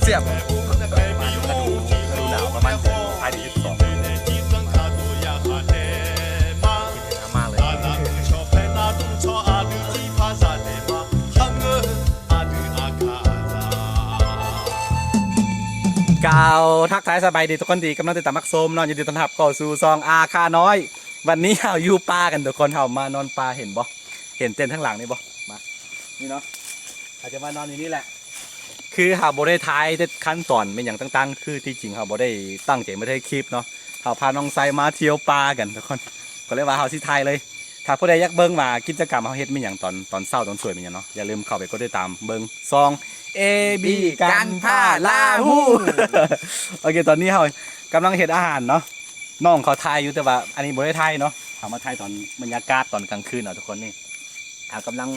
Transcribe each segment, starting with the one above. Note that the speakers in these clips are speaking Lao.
ສຽບ ປະມານເດືອນທ້າຍເດືອນສິບສອງ ມາເລີຍ. ກ່າວທັກທາຍສະບາຍດີທຸກຄົນທີ່ກຳລັງຕິດຕາມຮັບຊົມເນາະ, ຍິນດີຕ້ອນຮັບເຂົ້າສູ່ຊ່ອງອາຄານ້ອຍ. ວັນນີ້ເຮົາຢູ່ປ່າກັນທຸກຄົນ, ເຮົາມານອນປ່າ ເຫັນບໍ່? ເຫັນເຕັນທາງຫຼັງນີ້ບໍ່? ມາ ນີ້ເນາະ, ເຮົາຈະມານອນຢູ່ນີ້ແຫຼະ. ຄືເຮົາບໍ່ໄດ້ຖ່າຍແຕ່ຂັ້ນຕອນແມ່ນຫຍັງຕ່າງໆ, ຄືທີ່ຈິງເຮົາບໍ່ໄດ້ຕັ້ງໃຈມາເຮັດຄລິບເນາະ, ເຮົາພານ້ອງໄຊມາທ່ຽວປ່າກັນທຸກຄົນ, ກໍເລີຍວ່າເຮົາຊິຖ່າຍເລີຍ. ຖ້າຜູ້ໃດຢາກເບິ່ງວ່າກິດຈະກຳເຮົາເຮັດແມ່ນຫຍັງຕອນ ຕອນເຊົ້າຕອນສວຍແມ່ນຫຍັງເນາະ, ຢ່າລືມເຂົ້າໄປກົດຕິດຕາມເບິ່ງຊ່ອງ ເອ ບີ ກັນພາລາຫູ. ໂອເຄ, ຕອນນີ້ເຮົາກຳລັງເຮັດອາຫານເນາະ, ນ້ອງເຂົາຖ່າຍຢູ່ ແຕ່ວ່າອັນນີ້ບໍ່ໄດ້ຖ່າຍເນາະ, ເຮົາມາຖ່າຍຕອນບັນຍາກາດຕອນກາງຄືນເອົາທຸກຄົນ. ນີ້ເຮົາກຳລັງ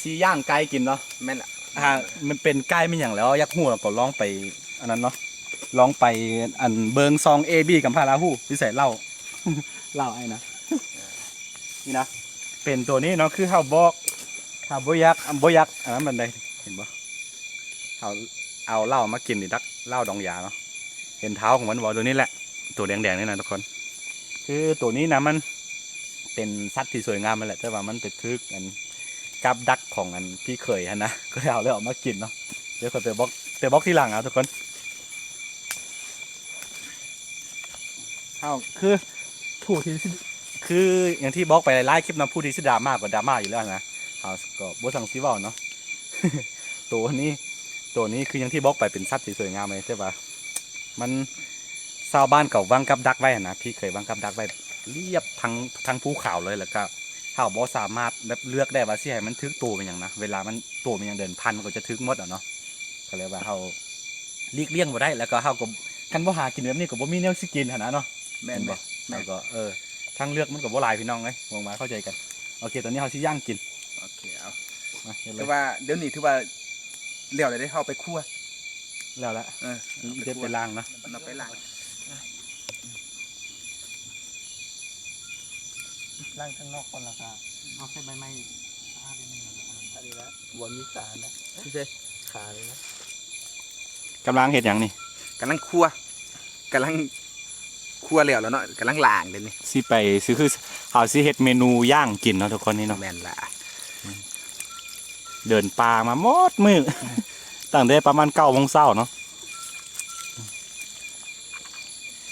ຊິຍ່າງໄກ່ກິນເນາະ. ແມ່ນລະ. ຖ້າມັນເປັນໄກ່ແມ່ນຫຍັງແລ້ວຢາກຮູ້ ແລ້ວກໍລອງໄປອັນນັ້ນເນາະ, ລອງໄປອັນເບິ່ງຊ່ອງ ເອ ບີ ກັນພາລາຫູ. ຢູ່ໃສເຫຼົ້າ ເຫຼົ້າອ້າຍນະ? ນີ້ນະ ເປັນໂຕນີ້ເນາະ, ຄືເຮົາບອກ ເຮົາບໍ່ຢາກ ບໍ່ຢາກອັນນັ້ນປານໃດ ເຫັນບໍ່? ເຮົາເອົາເຫຼົ້າມາກິນນີ້ ດັກເຫຼົ້າດອງຢາເນາະ. ເຫັນເທົ້າຂອງມັນບໍ່? ໂຕນີ້ແຫຼະ ໂຕແດງໆນີ້ນະທຸກຄົນ. ຄືໂຕນີ້ນະ ມັນເປັນສັດທີ່ສວຍງາມນັ້ນແຫຼະ, ແຕ່ວ່າມັນໄປຖືກອັນກັບດັກຂອງອັນພີ່ເຂີຍຫັ້ນນະ, ກໍເລີຍເອົາ ເລີຍເອົາມາກິນເນາະ. ດຽວຂ້ອຍໄປບອກ ໄປບອກທີຫຼັງເອົາທຸກຄົນ. ເຮົາຄືຜູ້ທີ່ຊິ ຄືຢ່າງທີ່ບອກໄປຫຼາຍໆຄລິບເນາະ, ຜູ້ທີ່ຊິດຣາມາກໍດຣາມາຢູ່ແລ້ວນະ, ເຮົາກໍບໍ່ສັງຊິເວົ້າເນາະ. ໂຕນີ້ ໂຕນີ້ຄືຢ່າງທີ່ບອກໄປ ເປັນສັດທີ່ສວຍງາມເລີຍ, ແຕ່ວ່າມັນ ຊາວບ້ານເຂົາວາງກັບດັກໄວ້ຫັ້ນນະ, ພີ່ເຂີຍວາງກັບດັກໄວ້ລຽບທັງ ທັງພູເຂົາເລີຍ, ແລ້ວກໍເຮົາບໍ່ສາມາດແບບເລືອກໄດ້ວ່າຊິໃຫ້ມັນຖືກໂຕແມ່ນຫຍັງນະ, ເວລາມັນໂຕແມ່ນຫຍັງເດີນຜ່ານ ມັນກໍຈະຖືກໝົດອະເນາະ. ກໍເລີຍວ່າເຮົາຫຼີກລ່ຽງບໍ່ໄດ້, ແລ້ວກໍເຮົາກໍ ຄັນບໍ່ຫາກິນແບບນີ້ກໍບໍ່ມີແນວຊິກິນຫັ້ນນະເນາະ. ແມ່ນ ແມ່ນ ແມ່ນ. ເຮົາກໍ ເອີ ທາງເລືອກມັນກໍບໍ່ຫຼາຍ ພີ່ນ້ອງເອີຍ, ຫວັງວ່າເຂົ້າໃຈກັນ. ໂອເຄ, ຕອນນີ້ເຮົາຊິຍ່າງກິນ. ໂອເຄ, ເອົາ ມາເຮັດເລີຍ. ຖືວ່າດຽວນີ້ຖືວ່າແລ້ວແລ້ວເດ້, ເຮົາໄປຄົວແລ້ວລະ. ເອີ ເອົາໄປຄົວ ໄປລ້າງເນາະ, ເອົາໄປລ້າງ ລ້າງຂ້າງນອກກ່ອນ ແລ້ວກໍເອົາໃສ່ໃບໄມ້ສະອາດໜ້ອຍໜຶ່ງ ແລ້ວກໍອັນນັ້ນ ອັນນີ້ນະ ບໍ່ມີສານນະ, ມີແຕ່ຂານີ້ນະ. ກຳລັງເຮັດຫຍັງນີ້? ກຳລັງຄົວ ກຳລັງຄົວແລ້ວແລ້ວເນາະ, ກຳລັງລ້າງເດນີ້. ຊິໄປ ຊິຄື ເຮົາຊິເຮັດເມນູຍ່າງກິນເນາະທຸກຄົນນີ້ເນາະ. ແມ່ນລະ. ເດີນປ່າມາໝົດມື້ ຕັ້ງແຕ່ປະມານເກົ້າໂມງເຊົ້າເນາະ.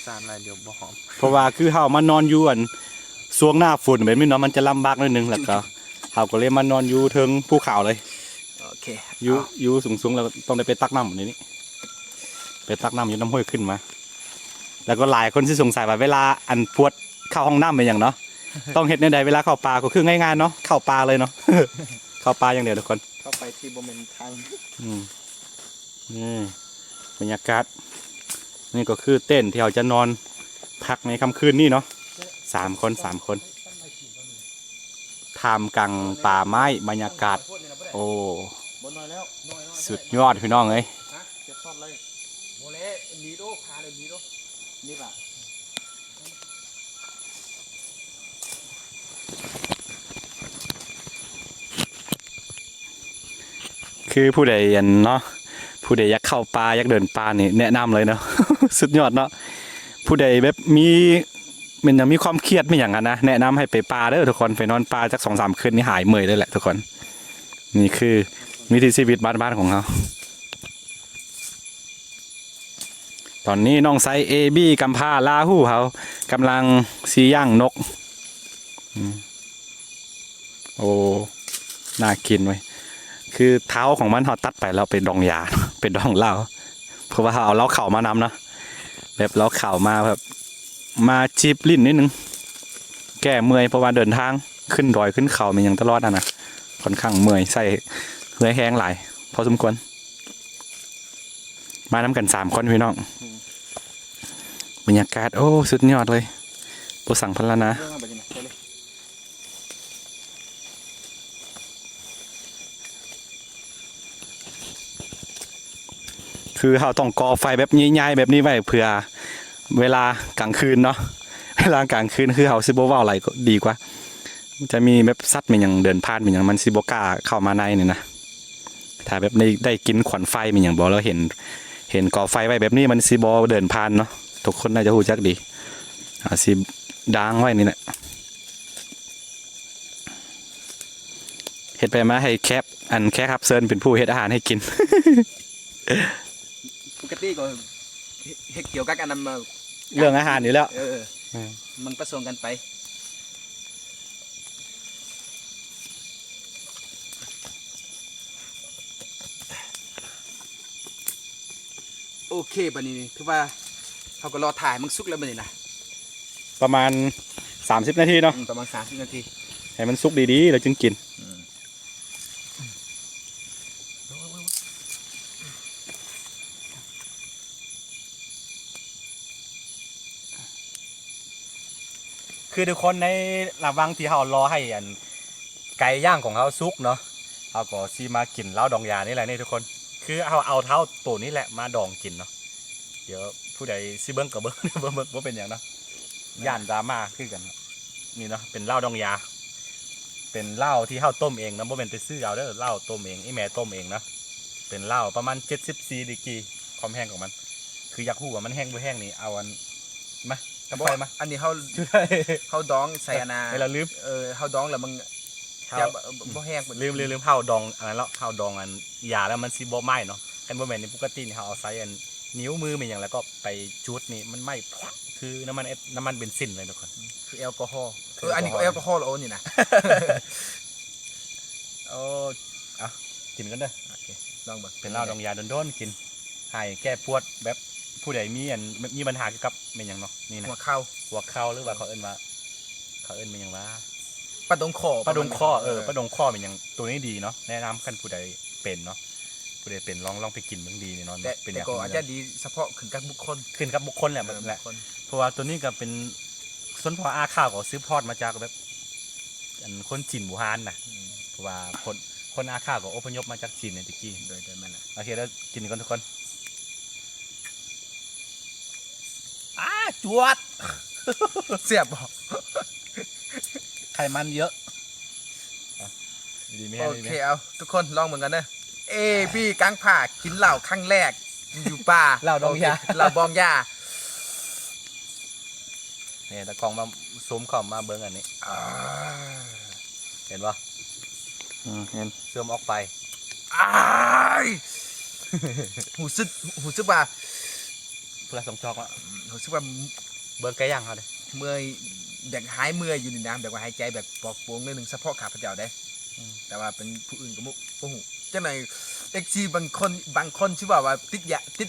ສານຫຼາຍດຽວບໍ່ຫອມ. ເພາະວ່າຄືເຮົາມານອນຢູ່ອັນຊ່ວງໜ້າຝົນແບບນີ້ເນາະ, ມັນຈະລຳບາກໜ້ອຍໜຶ່ງ, ແລ້ວກໍເຮົາກໍເລີຍມານອນຢູ່ເທິງພູເຂົາເລີຍ. ໂອເຄ, ຢູ່ ເອົາ ຢູ່ສູງໆ ແລ້ວຕ້ອງໄດ້ໄປຕັກນ້ຳນີ້ ໄປຕັກນ້ຳຢູ່ນ້ຳຫ້ວຍຂຶ້ນມາ. ແລ້ວກໍຫຼາຍຄົນຊິສົງໄສວ່າເວລາອັນປວດເຂົ້າຫ້ອງນ້ຳເປັນຫຍັງເນາະ, ຕ້ອງເຮັດແນວໃດເວລາເຂົ້າປ່າ? ກໍຄືງ່າຍໆເນາະ, ເຂົ້າປ່າເລີຍເນາະ, ເຂົ້າປ່າຢ່າງດຽວທຸກຄົນ. ເຂົ້າໄປທີ່ບໍ່ແມ່ນທາງ. ອືມ. ນີ້ບັນຍາກາດ, ນີ້ກໍຄືເຕັນທີ່ເຮົາຈະນອນພັກໃນຄ່ຳຄືນນີ້ເນາະ, ສາມຄົນ ສາມຄົນ. ທ່າມກາງປ່າໄມ້ ບັນຍາກາດ ໂອ້ ສຸດຍອດ ພີ່ນ້ອງເອີຍ. ຄືຜູ້ໃດອັນເນາະ ຜູ້ໃດຢາກເຂົ້າປ່າ ຢາກເດີນປ່ານີ້ແນະນຳເລີຍເນາະ, ສຸດຍອດເນາະ. ຜູ້ໃດແບບມີ ແມ່ນຫຍັງ ມີຄວາມຄຽດ ມີຫຍັງຫັ້ນນະ ແນະນຳໃຫ້ໄປປ່າເດີທຸກຄົນ, ໄປນອນປ່າຈັກສອງສາມຄືນນີ້ຫາຍເມື່ອຍເລີຍແຫຼະທຸກຄົນ. ນີ້ຄືວິຖີຊີວິດບ້ານໆຂອງເຮົາ. ຕອນນີ້ນ້ອງໄຊເອບີກຳພ້າລາຫູເຮົາກຳລັງຊິຍ່າງນົກ. ອືມ ໂອ້ ໜ້າກິນເວີຍ. ຄືເທົ້າຂອງມັນເຮົາຕັດໄປແລ້ວໄປດອງຢາ ໄປດອງເຫຼົ້າ ເພາະວ່າເຮົາເອົາເຫຼົ້າຂາວມານຳເນາະ, ແບບເຫຼົ້າຂາວມາແບບ ມາຈີບຫຼິ້ນນິດໜຶ່ງ ແກ້ເມື່ອຍ ເພາະວ່າເດີນທາງຂຶ້ນດອຍຂຶ້ນເຂົາແມ່ນຫຍັງຕະຫຼອດຫັ້ນນະ, ຂ້ອນຂ້າງເມື່ອຍ ໃຊ້ເຮືອແຮງຫຼາຍພໍສົມຄວນ. ມານຳກັນສາມຄົນພີ່ນ້ອງ. ອືມ ບັນຍາກາດ ໂອ້ ສຸດຍອດເລີຍ ບໍ່ສັງພັນລະນາ. ເ ຄືເຮົາຕ້ອງກໍ່ໄຟແບບໃຫຍ່ໆແບບນີ້ໄວ້ ເພື່ອເວລາກາງຄືນເນາະ, ເວລາກາງຄືນຄືເຮົາຊິບໍ່ເວົ້າຫຼາຍ ກໍດີກວ່າ ຈະມີແບບສັດແມ່ນຫຍັງເດີນຜ່ານແມ່ນຫຍັງ ມັນຊິບໍ່ກ້າເຂົ້າມາໃນນີ້ນະ. ຖ້າແບບໄດ້ ໄດ້ກິ່ນຄວັນໄຟແມ່ນຫຍັງບໍ່ ແລ້ວເຫັນ ເຫັນກໍ່ໄຟໄວ້ແບບນີ້ ມັນຊິບໍ່ເດີນຜ່ານເນາະ. ທຸກຄົນໜ້າຈະຮູ້ຈັກດີ. ເຮົາຊິດາງໄວ້ນີ້ແຫຼະ. ເຮັດໄປມາໃຫ້ແຂກ ອັນ ແຂກຮັບເຊີນເປັນຜູ້ເຮັດອາຫານໃຫ້ກິນ. ປົກກະຕິກໍເຮັດ ເຮັດກ່ຽວກັບອັນນັ້ນມາ ເລື່ອງອາຫານຢູ່ແລ້ວ. ເອີ ເອີ ມັນປະສົມກັນໄປ. ໂອເຄ ບັດນີ້ຖືວ່າເຮົາກໍລໍຖ້າໃຫ້ມັນສຸກແລ້ວບັດນີ້ນະ. ປະມານສາມສິບນາທີເນາະ. ອືມ ປະມານສາມສິບນາທີ ໃຫ້ມັນສຸກດີໆ ແລ້ວຈຶ່ງກິນ. ອືມ ຄືທຸກຄົນໃນລະຫວ່າງທີ່ເຮົາລໍໃຫ້ອັນໄກ່ຍ່າງຂອງເຮົາສຸກເນາະ ເຮົາກໍຊິມາກິນເຫຼົ້າດອງຢານີ້ແຫຼະນີ້ທຸກຄົນ. ຄືເຮົາເອົາເທົ້າໂຕນີ້ແຫຼະມາດອງກິນເນາະ. ດຽວຜູ້ໃດຊິເບິ່ງກໍເບິ່ງ ບໍ່ເບິ່ງບໍ່ເປັນຫຍັງເນາະ. ຢ້ານດຣາມາຄືກັນ. ນີ້ເນາະ ເປັນເຫຼົ້າດອງຢາ ເປັນເຫຼົ້າທີ່ເຮົາຕົ້ມເອງເນາະ ບໍ່ແມ່ນໄປຊື້ເອົາເດີ. ເຫຼົ້າຕົ້ມເອງ ອີ່ແມ່ຕົ້ມເອງເນາະ. ເປັນເຫຼົ້າປະມານເຈັດສິບສີ່ດີກຣີ ຄວາມແຮງຂອງມັນ. ຄືຢາກຮູ້ວ່າມັນແຮງບໍ່ແຮງນີ້ ເອົາອັນ ມາ ກັບໄຟມາ. ອັນນີ້ເຮົາ ເຮົາດອງໃສ່ອັນນ່າ ເອີ ເຮົາດອງແລ້ວມັນຈະ ເຮົາ ບໍ່ແຮງ. ລືມ ລືມ ລືມ ເຮົາດອງອັນນັ້ນແລ້ວ ເຮົາດອງອັນຢາແລ້ວມັນຊິບໍ່ໄໝ້ເນາະ. ຄັນບໍ່ແມ່ນນີ້ ປົກກະຕິນີ້ເຮົາເອົາໃຊ້ອັນ ນິ້ວມືແມ່ນຫຍັງ ແລ້ວກໍໄປຈູດນີ້ ມັນໄໝ້ພວດ ຄືນ້ຳມັນ ນ້ຳມັນເບັນຊິນເລີຍທຸກຄົນ. ອືມ ຄືແອລກໍຮໍ. ເອີ ອັນນີ້ກໍແອລກໍຮໍແລ້ວນີ້ນະ. ໂອ້ ເອົາ ກິນກ່ອນເດີ. ໂອເຄ ລອງເບິ່ງ. ເປັນເຫຼົ້າດອງຢາດົນໆກິນ ໃຫ້ແກ້ປວດ ແບບຜູ້ໃດມີອັນ ມີບັນຫາກ່ຽວກັບແມ່ນຫຍັງເນາະ ນີ້ນະ ຫົວເຂົ່າ ຫົວເຂົ່າ ຫຼືວ່າເຂົາເອີ້ນວ່າ ເຂົາເອີ້ນແມ່ນຫຍັງວະ ປະດົງຂໍ້ ປະດົງຂໍ້. ເອີ ເອີ ປະດົງຂໍ້ແມ່ນຫຍັງ ໂຕນີ້ດີເນາະ ແນະນຳ. ຄັນຜູ້ໃດເປັນເນາະ ຜູ້ໃດເປັນລອງ ລອງໄປກິນເບິ່ງ ດີແນ່ນອນ. ແຕ່ ເປັນ ແຕ່ກໍອາດຈະດີສະເພາະຂຶ້ນກັບບຸກຄົນ ຂຶ້ນກັບບຸກຄົນແຫຼະ. ເອີ ແມ່ນແຫຼະ ບຸກຄົນ. ເພາະວ່າໂຕນີ້ກໍເປັນ ຊົນເຜົ່າອາຂ່າວກໍສືບທອດມາຈາກແບບ ອັນ ຄົນຈີນບູຮານນະ. ອືມ ເພາະວ່າຄົນ ຄົນອາຂ່າວກໍອົບພະຍົບມາຈາກຈີນໃນແຕ່ກີ້. ໂດຍ ໂດຍ ແມ່ນແຫຼະ. ໂອເຄ ແລ້ວກິນກ່ອນທຸກຄົນ. ອາ ຈວດ ແຊບບໍ່? ໄຂມັນເຍີະ. ດີ ມີແຮງ ໂອເຄ ດີ ເອົາ ທຸກຄົນລອງເບິ່ງກັນເດີ. ເອບີ ກາງຜາ ກິນເຫຼົ້າຄັ້ງແລກຢູ່ປ່າ ເຫຼົ້າດອງຢາ ໂອເຄ ເຫຼົ້າບອງຢາ. ນີ້ ຕາກ້ອງມາຊູມເຂົ້າມາເບິ່ງອັນນີ້. ອ່າ ເຫັນບໍ່? ອືມ ເຫັນ. ຊຶມອອກໄປ. ອ້າຍ ຮູ້ສຶກ ຮູ້ສຶກວ່າ ຜູ້ລະສອງຈອກລະ. ອືມ ຮູ້ສຶກວ່າ ເບິ່ງໄກ່ຍ່າງເຮົາເດ້ ເມື່ອຍ ແບບຫາຍເມື່ອຍຢູ່ນີ້ນະ ແບບວ່າຫາຍໃຈແບບປອດໂປ່ງໜ້ອຍໜຶ່ງ ສະເພາະຂ້າພະເຈົ້າເດ້. ອືມ ແຕ່ວ່າເປັນຜູ້ອື່ນກໍບໍ່ ບໍ່ຮູ້. ຈັກໜ່ອຍ ເອັຟຊີ ບາງຄົນ ບາງຄົນຊິເວົ້າວ່າຕິດຢາ ຕິດ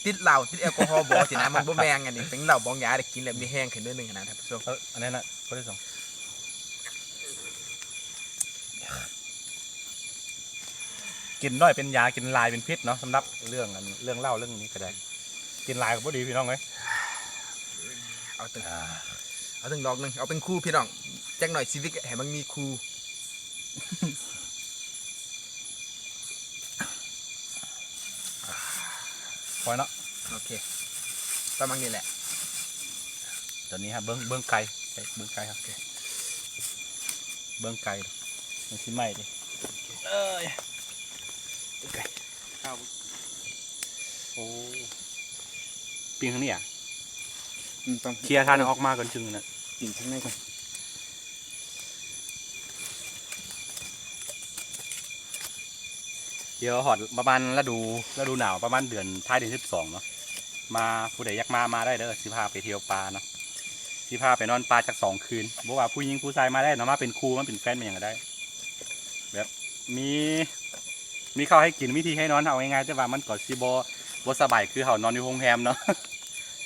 ຕິດເຫຼົ້າ ຕິດແອລກໍຮໍບໍ່ຊີ້ນະ. ມັນບໍ່ແມ່ນ. ອັນນີ້ເປັນເຫຼົ້າບອງຢາ ໄດ້ກິນແລ້ວມີແຮງຂຶ້ນໜ້ອຍໜຶ່ງຫັ້ນນະທ່ານຜູ້ຊົມ. ເອີ ອັນນັ້ນນະ ຄົນທີສອງ. ກິນໜ້ອຍເປັນຢາ ກິນຫຼາຍເປັນພິດເນາະ. ສຳລັບເລື່ອງອັນ ເລື່ອງເຫຼົ້າເລື່ອງນີ້ກໍໄດ້ ກິນຫຼາຍກໍບໍ່ດີພີ່ນ້ອງເອີຍ. ເອົາເຖິງ ອ່າ ເອົາເຖິງດອກໜຶ່ງ ເອົາເປັນຄູ່ພີ່ນ້ອງ. ຈັກໜ້ອຍຊີວິດໃຫ້ມັນມີຄູ່. ພໍເນາະ. ໂອເຄ ປະມານນີ້ແຫຼະ. ຕອນນີ້ຮະ ເບິ່ງ ເບິ່ງໄກ່ ເບິ່ງໄກ່ ໂອເຄ ເບິ່ງໄກ່ ມັນຊິໄໝ້ເດ້. ໂອເຄ ເອີຍ ໄກ່ ໂອ້ ປີ້ງທາງນີ້ອະ. ອືມ ຕ້ອງເຄຍທາງອອກມາກ່ອນຈຶ່ງນະ ປີ້ງທາງໃນກ່ອນ. ດຽວຮອດປະມານລະດູ ລະດູໜາວ ປະມານເດືອນ ທ້າຍເດືອນສິບສອງເນາະ ມາ ຜູ້ໃດຢາກມາ ມາໄດ້ເດີ. ຊິພາໄປທ່ຽວປ່າເນາະ ຊິພາໄປນອນປ່າຈັກສອງຄືນ. ບໍ່ວ່າຜູ້ຍິງຜູ້ຊາຍມາໄດ້ເນາະ ມາເປັນຄູ່ ມາເປັນແຟນ ແມ່ນຫຍັງກໍໄດ້. ແບບມີ ມີເຂົ້າໃຫ້ກິນ ມີທີ່ໃຫ້ນອນ ເອົາງ່າຍໆ ແຕ່ວ່າມັນກໍຊິບໍ່ ບໍ່ສະບາຍຄືເຮົານອນຢູ່ໂຮງແຮມເນາະ.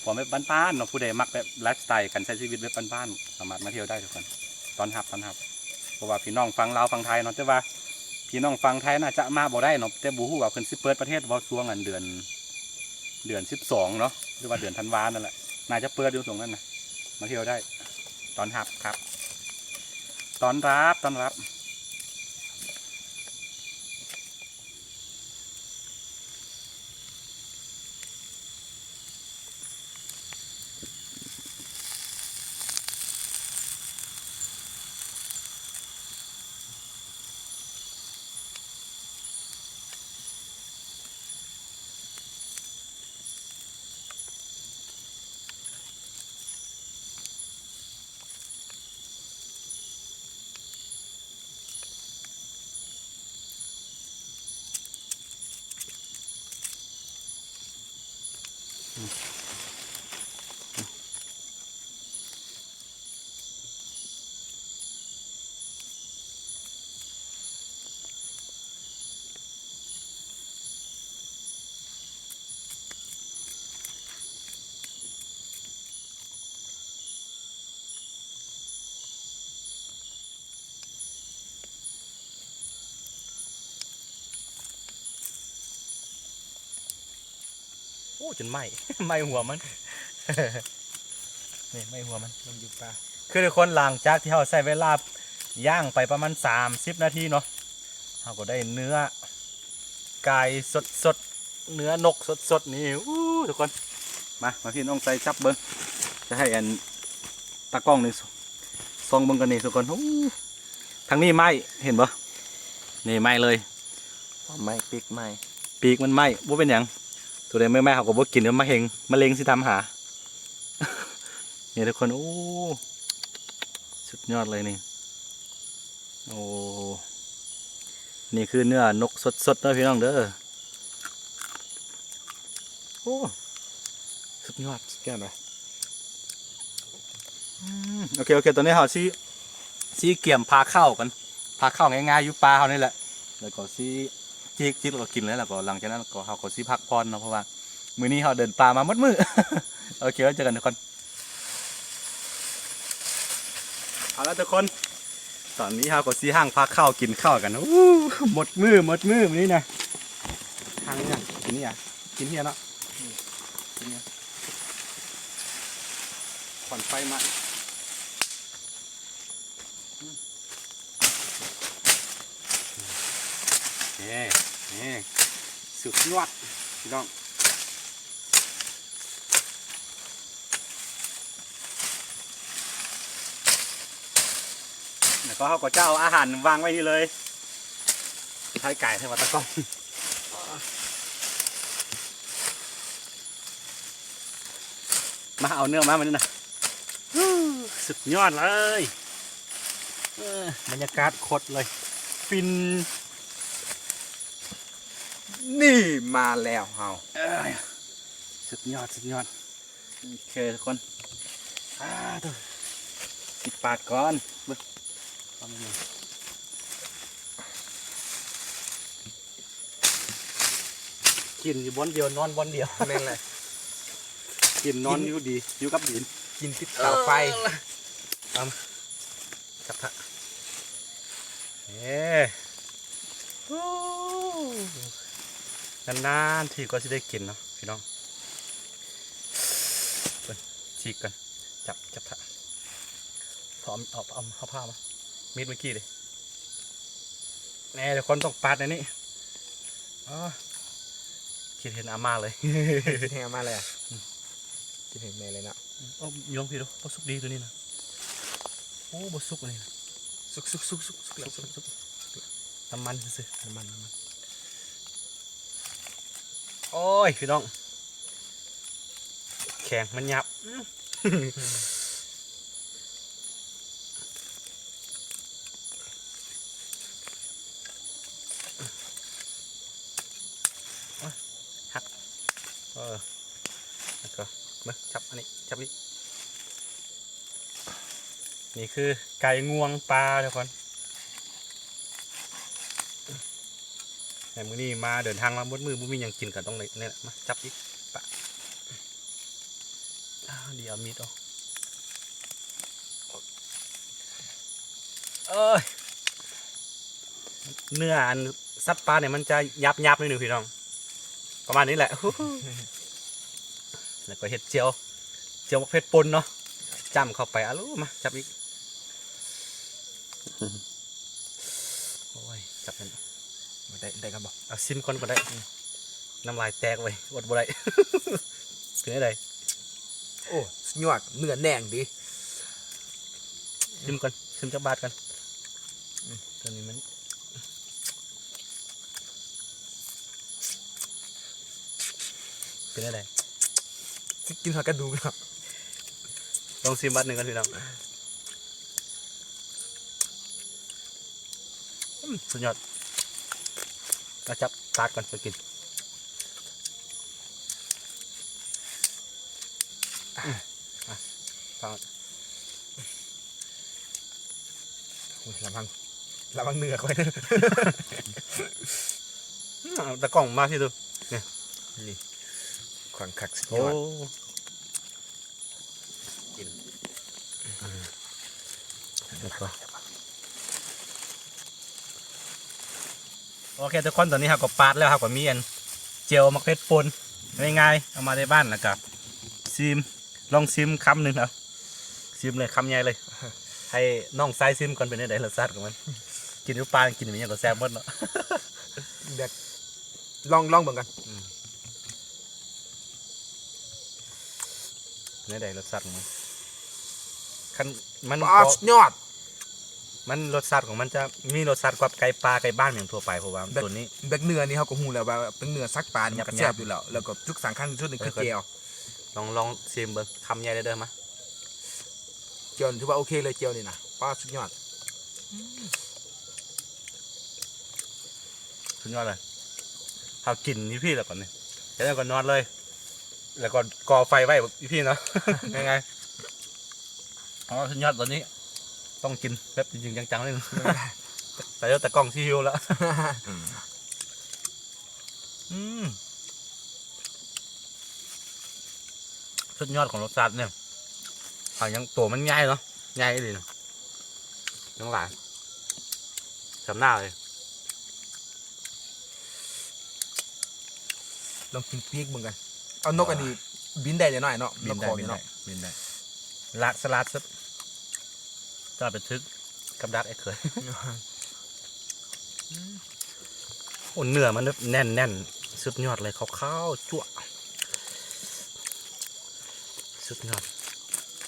ເພາະແບບບ້ານໆເນາະ ຜູ້ໃດມັກແບບໄລຟ໌ສະໄຕການໃຊ້ຊີວິດແບບບ້ານໆ ສາມາດມາທ່ຽວໄດ້ທຸກຄົນ. ຕ້ອນຮັບ ຕ້ອນຮັບ ເພາະວ່າພີ່ນ້ອງຝັ່ງລາວຝັ່ງໄທເນາະ ແຕ່ວ່າພີ່ນ້ອງຝັ່ງໄທໜ້າຈະມາບໍ່ໄດ້ເນາະ ແຕ່ບໍ່ຮູ້ວ່າເພິ່ນຊິເປີດປະເທດບໍ່ ຊ່ວງອັນເດືອນ ເດືອນສິບສອງເນາະ ຫຼືວ່າເດືອນທັນວານັ້ນແຫຼະ ໜ້າຈະເປີດຢູ່ຊ່ວງນັ້ນນະ ມາທ່ຽວໄດ້. ຕ້ອນຮັບຄັບ ຕ້ອນຮັບ ຕ້ອນຮັບ. ໂອ້ ຈົນໄໝ້ ໄໝ້ຫົວມັນ ນີ້ໄໝ້ຫົວມັນ ມັນຢູ່ປ່າ ຄືທຸກຄົນ ຫຼັງຈາກທີ່ເຮົາໃຊ້ເວລາຍ່າງໄປປະມານສາມສິບນາທີເນາະ ເຮົາກໍໄດ້ເນື້ອ ກາຍສົດໆ ເນື້ອນົກສົດໆ ນີ້ ອູ້ ທຸກຄົນ ມາ ມາພີ່ນ້ອງໃສ່ຈັບເບິ່ງ ຈະໃຫ້ອັນຕາກ້ອງນີ້ສ່ອງເບິ່ງກັນນີ້ທຸກຄົນ ອູ້ ທາງນີ້ໄໝ້ ເຫັນບໍ່ ນີ້ໄໝ້ເລີຍ ໄໝ້ ປີກໄໝ້ ປີກມັນໄໝ້ ບໍ່ເປັນຫຍັງ ໂຕໃດໄໝ້ໆ ເຮົາກໍບໍ່ກິນ ເດີມະເຮັງ ມະເຮັງຊິຕາມຫາ ນີ້ທຸກຄົນ ໂອ້ ສຸດຍອດເລີຍນີ້ ໂອ້ ນີ້ຄືເນື້ອນົກສົດໆ ເດີພີ່ນ້ອງເດີ ໂອ້ ສຸດຍອດ ສຸດຍອດເລີຍ ອືມ ໂອເຄ ໂອເຄ ຕອນນີ້ເຮົາຊິ ຊິກຽມພາເຂົ້າກັນ ພາເຂົ້າງ່າຍໆ ຢູ່ປ່າເຮົານີ້ແຫຼະ ແລ້ວກໍຊິຈິກ ຈິກແລ້ວກໍກິນເລີຍ ແລ້ວກໍຫຼັງຈາກນັ້ນກໍ ເຮົາກໍຊິພັກຜ່ອນເນາະ ເພາະວ່າ ມື້ນີ້ເຮົາເດີນປ່າມາໝົດມື້ ໂອເຄ ໄວ້ເຈີກັນທຸກຄົນ ເອົາລະທຸກຄົນ ຕອນນີ້ເຮົາກໍຊິຫາພາເຂົ້າກິນເຂົ້າກັນ ອູ້ ໝົດມື້ ໝົດມື້ມື້ນີ້ນະ ຫາຫຍັງກິນນີ້ອະ ກິນເຫືອເນາະ ກິນເຫືອ ຄວັນໄຟໄໝ້ ເອີ ເອີ ສຸດຍອດພີ່ນ້ອງ ແລ້ວກໍເຮົາກໍຈະເອົາອາຫານວາງໄວ້ນີ້ເລີຍ ຖ່າຍກາຍໃຫ້ວ່າຕາກ້ອງ ມາເອົາເນື້ອມາມື້ນີ້ນະ ສຸດຍອດເລີຍ ເອີ ບັນຍາກາດໂຄດເລີຍ ຟິນ ນີ້ມາແລ້ວເຮົາ ເອີຍ ສຸດຍອດ ສຸດຍອດ ໂອເຄທຸກຄົນ ອາ ໂທ້ ຊິປາດກ່ອນ ເບິ່ງ ກິນຢູ່ບ່ອນດຽວ ນອນບ່ອນດຽວ ແມ່ນແຫຼະ ກິນນອນຢູ່ດີ ຢູ່ກັບດິນ ກິນຕິດເຕົາໄຟ ເອີ ເອົາມາ ຈັບພະ ເອີ ນານໆ ທີກໍຊິໄດ້ກິນເນາະພີ່ນ້ອງ ເບິ່ງ ສີກກ່ອນ ຈັບ ຈັບພະ ເອົາ ເອົາ ເອົາ ເອົາພະມາ ມີດເມື່ອກີ້ເດ ແນ່ ທຸກຄົນຕ້ອງປາດໃນນີ້ ອໍ ຄິດເຫັນອາມ່າເລີຍ ຄິດເຫັນອາມ່າເລີຍ ອືມ ຄິດເຫັນແມ່ເລີຍເນາະ ອືມ ເອົາ ຍອງພີ້ດູ ບໍ່ສຸກດີໂຕນີ້ນະ ໂອ້ ບໍ່ສຸກອັນນີ້ນະ ສຸກ ສຸກ ສຸກ ສຸກ ສຸກແລ້ວ ສຸກ ສຸກ ສຸກ ນ້ຳມັນຊື່ໆ ນ້ຳມັນ ນ້ຳມັນ ໂອ້ຍ ພີ່ນ້ອງ ແຂງມັນຫຍາບ ຫັກ ເອີ ແລ້ວກໍມາຈັບອັນນີ້ ຈັບນີ້ ນີ້ຄືໄກ່ງວງປ່າທຸກຄົນ ແຕ່ມື້ນີ້ມາເດີນທາງມາໝົດມື້ ບໍ່ມີຫຍັງກິນ ກໍຕ້ອງໄດ້ນີ້ແຫຼະ ມາຈັບອີກປະ ອ້າວ ດຽວມີດອອກ ເອີຍ ເນື້ອອັນສັດປ່ານີ້ມັນຈະຫຍາບໆ ໜ້ອຍໜຶ່ງພີ່ນ້ອງ ປະມານນີ້ແຫຼະ ແລ້ວກໍເຮັດຈຽວ ຈຽວໝາກເຜັດປົ່ນເນາະ ຈ້ຳເຂົ້າໄປ ອາລູ ມາຈັບອີກ ໂອ້ຍ ຈັບນັ້ນ ໄດ້ ໄດ້ກັນບໍ່ ເອົາຊິມກ່ອນກໍໄດ້ ອືມ ນ້ຳລາຍແຕກເວີຍ ອົດບໍ່ໄດ້ ເປັນຈັ່ງໃດ ໂອ້ ສຸດຍອດ ເນື້ອແໜ້ນດີ ຊິມກ່ອນ ຊິມຈັກບາດກ່ອນ ອືມ ຕົວນີ້ມັນ ເປັນຈັ່ງໃດ ຊິກິນຮອດກະດູກເນາະ ລອງຊິມບາດໜຶ່ງກ່ອນພີ່ນ້ອງ ອືມ ສຸດຍອດ ເອົາຈັບຕາດກ່ອນ ໄປກິນ. ອ່ະ ລະວັງ ລະວັງເໜືອຂ້ອຍເດີ. ອືມ ເອົາຕາກ້ອງມາຊິດູ ນີ້ ນີ້ ຂວາງຄັກສຸດຍອດ. ໂອ້ ກິນ ແລ້ວກໍ ໂອເຄທຸກຄົນ ຕອນນີ້ເຮົາກໍປາດແລ້ວ ເຮົາກໍມີອັນ ແຈ່ວໝາກເຜັດປົ່ນ ງ່າຍໆ ເອົາມາແຕ່ບ້ານ ແລ້ວກໍຊີມ ລອງຊີມຄຳໜຶ່ງເອົາ ຊີມເລີຍ ຄຳໃຫຍ່ເລີຍ ໃຫ້ນ້ອງຊາຍຊີມກ່ອນ ເປັນຈັ່ງໃດລົດຊາດຂອງມັນ. ກິນຢູ່ປ່າ ກິນຫຍັງກໍແຊບໝົດເນາະ ແບບ ລອງ ລອງເບິ່ງກັນ. ອືມ ແນວໃດລົດຊາດຂອງມັນ? ຄັນມັນ ປາດ ກໍ ສຸດຍອດ ມັນລົດຊາດຂອງມັນຈະມີລົດຊາດກວ່າໄກ່ປ່າໄກ່ບ້ານຫຍັງທົ່ວໄປ ເພາະວ່າ ແບບ ໂຕນີ້ ແບບເນື້ອນີ້ເຮົາກໍຮູ້ແລ້ວວ່າເປັນເນື້ອສັດປ່ານີ້ມັນກໍແຊບຢູ່ແລ້ວ ແລ້ວກໍຈຸດສຳຄັນທີ່ສຸດນີ້ຄືແຈ່ວ. ລອງ ລອງຊີມເບິ່ງ ຄຳໃຫຍ່ເດີ ມາ ແຈ່ວນີ້ຖືວ່າໂອເຄເລີຍ ແຈ່ວນີ້ນະ ປາດ ສຸດຍອດ. ສຸດຍອດເລີຍ ເຮົາກິນຢູ່ພີ້ແລ້ວກໍນີ້ ຈາກນັ້ນກໍນອນເລີຍ ແລ້ວກໍກໍ່ໄຟໄວ້ຢູ່ພີ້ເນາະ ງ່າຍໆ. ອໍ ສຸດຍອດ ຕອນນີ້ຕ້ອງກິນແບບຈິງໆ ຈັງໆ ໜຶ່ງ ແຕ່ ແຕ່ກ້ອງຊິຫິວແລ້ວ. ອືມ ອືມ ສຸດຍອດຂອງລົດຊາດນີ້ ຫາກຍັງ ໂຕມັນໃຫຍ່ເນາະ ໃຫຍ່ອີ່ຫຼີ ຍັງຫຼາຍ ສ່ຳໜ້າເລີຍ. ລອງກິນປີກເບິ່ງກັນ ເອົານົກອັນນີ້ບິນໄດ້ແດ່ນ້ອຍເນາະ ນົກຂອງນີ້ເນາະ ບິນໄດ້ ລາກສະຫຼາດສຸດ ຈະໄປຖືກກັບດັກໄອ້ເຂີຍ. ໂອ້ ເນື້ອມັນແບບແໜ້ນໆ ສຸດຍອດເລີຍ ຂາວໆ ຈັ້ວະ ສຸດຍອດ.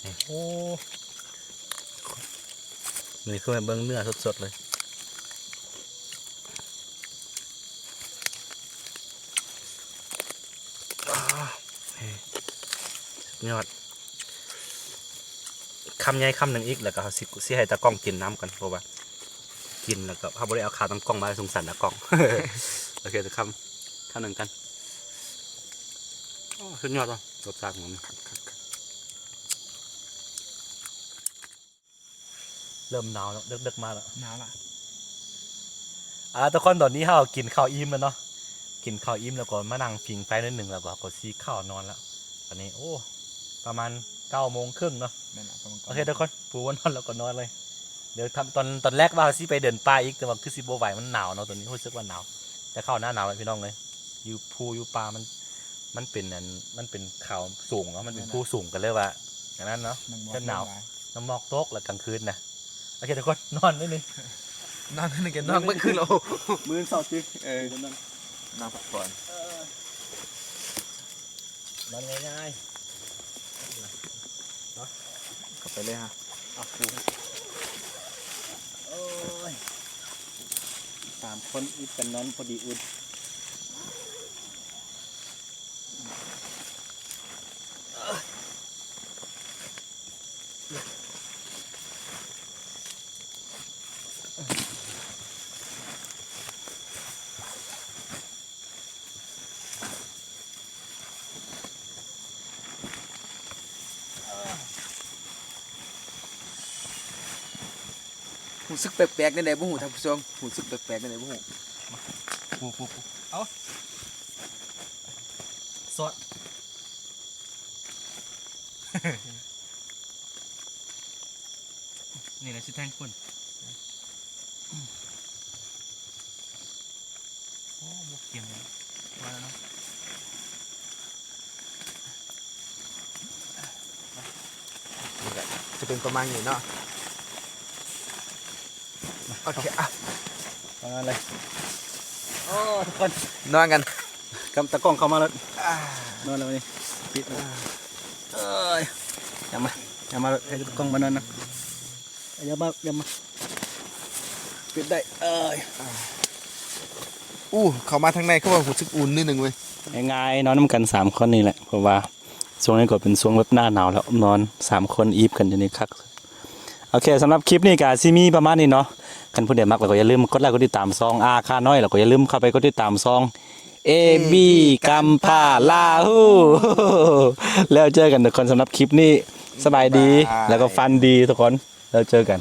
ນີ້ ໂອ້ ນີ້ຄືເບິ່ງເນື້ອສົດໆ ເລີຍ. ອາ ສຸດຍອດ ຄຳໃຫຍ່ຄຳໜຶ່ງອີກ ແລ້ວກໍເຮົາຊິ ຊິໃຫ້ຕາກ້ອງກິນນຳກ່ອນ ເພາະວ່າກິນແລ້ວກໍເຮົາບໍ່ໄດ້ເອົາຂາຕັ້ງກ້ອງມາ ສົງສານຕາກ້ອງ. ໂອເຄ ຄຳ ຄຳໜຶ່ງກັນ. ໂອ້ ສຸດຍອດເນາະ ລົດຊາດຂອງມັນ. ຄັກໆ ເລີ່ມໜາວແລ້ວ ເດິກໆ ມາແລ້ວ ໜາວລະ. ອ່າ ທຸກຄົນ ຕອນນີ້ເຮົາກິນເຂົ້າອີ່ມແລ້ວເນາະ ກິນເຂົ້າອີ່ມແລ້ວກໍມານັ່ງຜິງໄຟໜ້ອຍໜຶ່ງ ແລ້ວກໍ ກໍຊິເຂົ້ານອນແລ້ວ. ຕອນນີ້ ໂອ້ ປະມານເກົ້າໂມງເຄິ່ງເນາະ. ແມ່ນລະ ປະມານ ໂອເຄ ເກົ້າໂມງ ທຸກຄົນ ປູ່ນອນແລ້ວກໍນອນເລີຍ. ດຽວຕອນ ຕອນແລກວ່າເຮົາຊິໄປເດີນປ່າອີກ ແຕ່ວ່າຄືຊິບໍ່ໄຫວ ມັນໜາວເນາະ ຕອນນີ້ຮູ້ສຶກວ່າໜາວ ແຕ່ເຂົ້າໜ້າໜາວແລ້ວ ພີ່ນ້ອງເອີຍ. ຢູ່ພູຢູ່ປ່າ ມັນ ມັນເປັນອັນ ມັນເປັນເຂົາສູງເນາະ ມັນເປັນພູສູງ ກໍເລີຍວ່າອັນນັ້ນເນາະ ຈະໜາວ ນ້ຳໝອກຕົກແລ້ວກາງຄືນນະ. ໂອເຄ ທຸກຄົນ ນອນໜ້ອຍໜຶ່ງ ນອນໜ້ອຍໜຶ່ງ ນອນເບິດຄືນແລ້ວ ມື້ເຊົ້າຕິ. ເອີ ນອນ ນອນພັກຜ່ອນ ເອີ ນອນງ່າຍໆ ເນາະ ເຂົ້າໄປເລີຍຮະ. ໂອ້ຍ ສາມຄົນອິດກັນນອນພໍດີອຸ່ນ. ຮູ້ສຶກແປກໆ ແນວໃດບໍ່ຮູ້ທ່ານຜູ້ຊົມ ຮູ້ສຶກແປກໆ ແນວໃດບໍ່ຮູ້. ມາ ປູ ປູ ປູ ເອົາ ສອດ ນີ້ແຫຼະຊິແທງຄົນ. ໂອ້ ບໍ່ກຽມເລີຍ ວ່າແລ້ວເນາະ. ນີ້ກະຈະເປັນປະມານນີ້ເນາະ. ໂອເຄ ອ່ະ ປະມານເລີຍ. ໂອ້ ທຸກຄົນ ນອນກັນ ກັບຕາກ້ອງເຂົ້າມາແລ້ວ ອ່າ ນອນແລ້ວນີ້ ປິດ. ເອີຍ ຢ່າມາ ຢ່າມາ ໃຫ້ຕາກ້ອງມານອນນຳ. ຢ່າມາ ຢ່າມາ ປິດໄດ້. ເອີຍ ອູ້ ເຂົ້າມາທາງໃນຄືວ່າຮູ້ສຶກອຸ່ນນິດໜຶ່ງເວີຍ. ງ່າຍໆ ນອນນຳກັນສາມຄົນນີ້ແຫຼະ ເພາະວ່າຊ່ວງນີ້ກໍເປັນຊ່ວງແບບໜ້າໜາວແລ້ວ ນອນສາມຄົນອີບກັນຢູ່ນີ້ຄັກ. ໂອເຄ ສຳລັບຄລິບນີ້ກໍຊິມີປະມານນີ້ເນາະ. ຄັນຜູ້ໃດມັກແລ້ວກໍຢ່າລືມກົດໄລກົດຕິດຕາມຊ່ອງອາຄານ້ອຍ ແລ້ວກໍຢ່າລືມເຂົ້າໄປກົດຕິດຕາມຊ່ອງ ເອບີ ກຳພ້າ ລາວ ແລ້ວເຈີກັນທຸກຄົນ ສຳລັບຄລິບນີ້ ສະບາຍດີ ບາຍ ແລ້ວກໍຝັນດີທຸກຄົນ ແລ້ວເຈີກັນ.